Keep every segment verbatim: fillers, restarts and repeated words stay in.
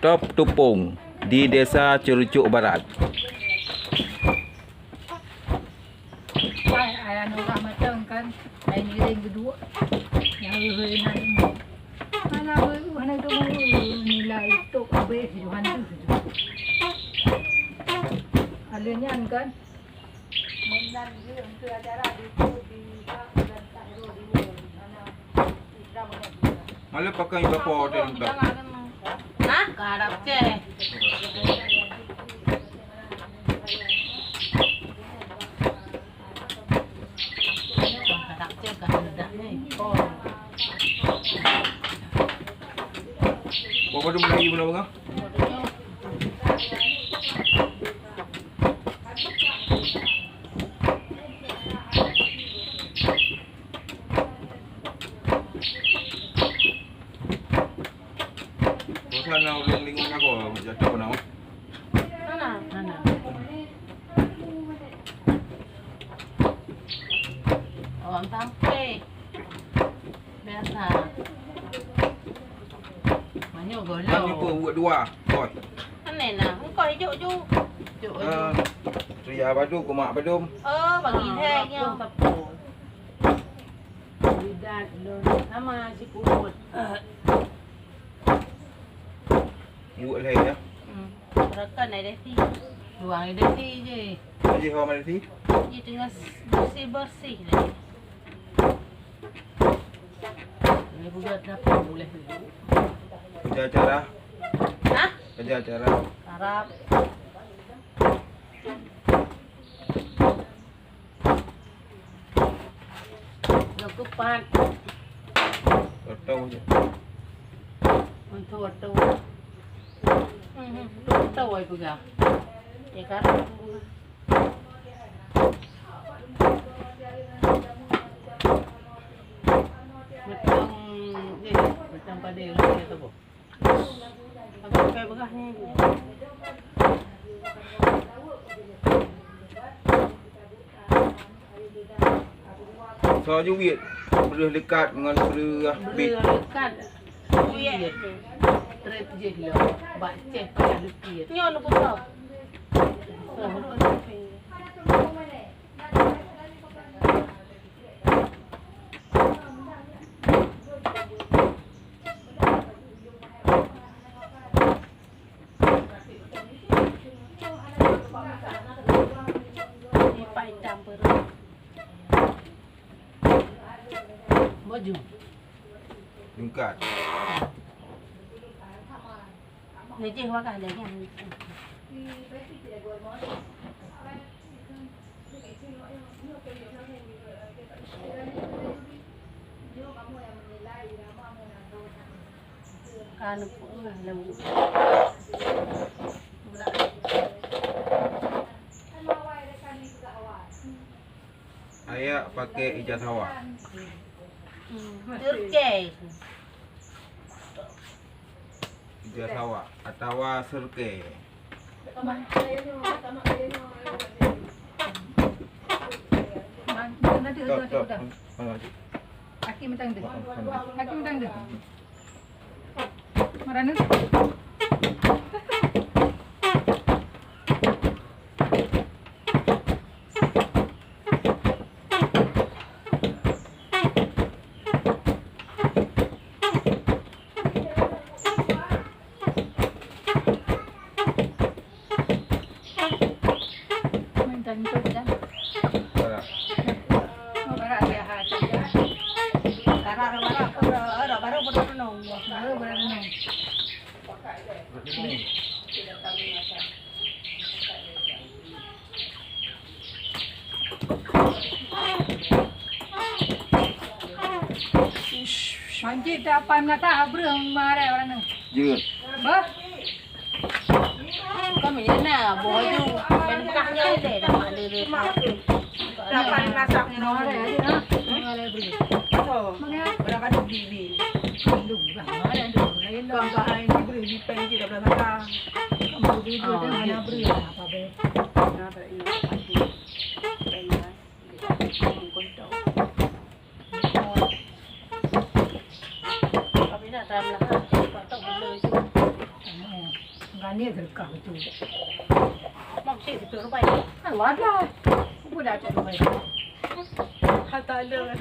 Top Tupong di Desa Cerucuk Barat. Ai, ai anu urang macam kan, ai ngiring geuduek. Nyang hei nan. Mana boleh mana tu nilai tok habis Johan tu. Alun nyan kan. Malée pakai bapa hotel tu. Hah? Karab ceh. Karab ceh ka hendak ni. Oh. Bapa tu mulai mana bengah? Bosan na ulun lingung aku jatuh na. Mana? Mana? Orang sampai. Biasa. Manyo golo. Manyo pun buat dua. Koi. Aneh nah, engkau hijuk ju. Juk Eh, ju. Suya badu kumak badum. Oh, bagi Ah, hai nyo. Pun tepung. Lidah lon sama si kurut. Buat hai ya. Hmm. Rakan ada si. Luang ada si je. Jadi hawa mana si? Dia tengah bersih-bersih lagi. Boleh buka dapur boleh. Kerja acara. Hah? Kerja acara. Harap. Dua kupat. Oto je. Untuk oto. Hmm, oto ai peugah. Ya kan? Macam ni, macam pada yang saya tahu. Abang pakai beurah ni. Soe jeuet breueh leukat ngon breueh bit. Breueh leukat. Jeuet. Trép jih lom. Bak ceh payah leukiet. Nyoe neupeusoe. Soe. Baju. Lungkat. Lejeh wakah leh nyan. Kan pun lah lewat. Ayak pakai ija sawa. Hmm. Turki. Ija sawa atawa sirke. Bang, bang, nanti Top, udah, top. Udah. Mana tu? Aki mentang tu. Mana tu? Aki mentang tu. Marana. Minta minta dah. Barak. Oh, barak dia ha. Barak, barak, barak, baru baru renung. Baru baru renung. Manjit dah pan ngata abreuh marah orang ni. Jeuet. Bah. Kami na boh ju. Ben bekah ngai deh dah mak lele. Dapat masak. Marah aja ha. Marah beri. Mana? Berapa tu beli? Lu dah marah tu. Lain dah. Bang bahai ni beri di peng kita dah makan. Kamu beri tu mana beri apa be? Nah, tak ingat. Tapi nak dalam lah. Tak tahu bila itu. Ni sedekah betul. Mak cik betul rupai. Hai, wadah. Aku dah cek rupai. Kata ada.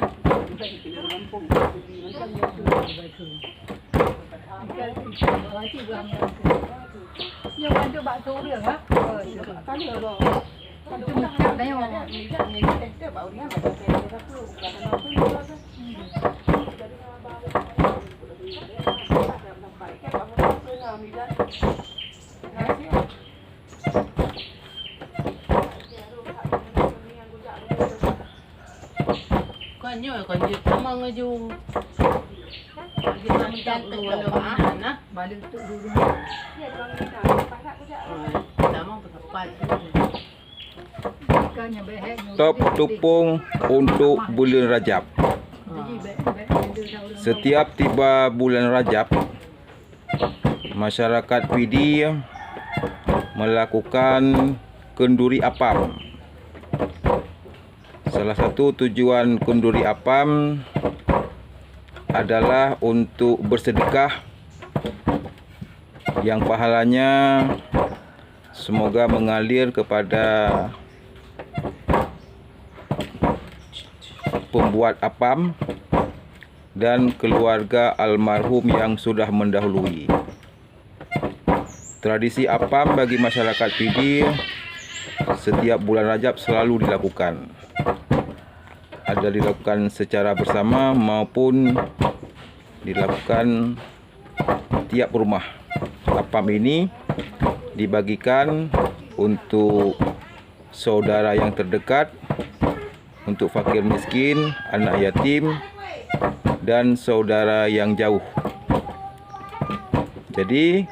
Yang bantu bak tu dia, ha? Itu macam dah yang Kon nyoe, kon jeuet tamong laju. Jeuet tamong cantik lom, nah. Balik tu dulu. Tamong peusapat. Top tupông untuk buleuen Rajab. Setiap tiba bulan Rajab, masyarakat Pidie melakukan kenduri apam. Salah satu tujuan kenduri apam adalah untuk bersedekah yang pahalanya semoga mengalir kepada pembuat apam dan keluarga almarhum yang sudah mendahului. Tradisi apam bagi masyarakat Pidie setiap bulan Rajab selalu dilakukan. Ada dilakukan secara bersama maupun dilakukan tiap rumah. Apam ini dibagikan untuk saudara yang terdekat, untuk fakir miskin, anak yatim, dan saudara yang jauh. Jadi,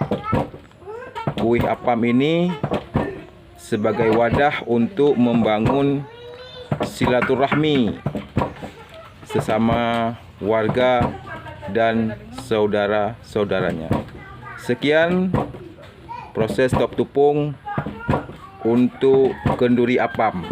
kueh apam ini sebagai wadah untuk membangun silaturahmi sesama warga dan saudara-saudaranya. Sekian proses top tupông untuk kenduri apam.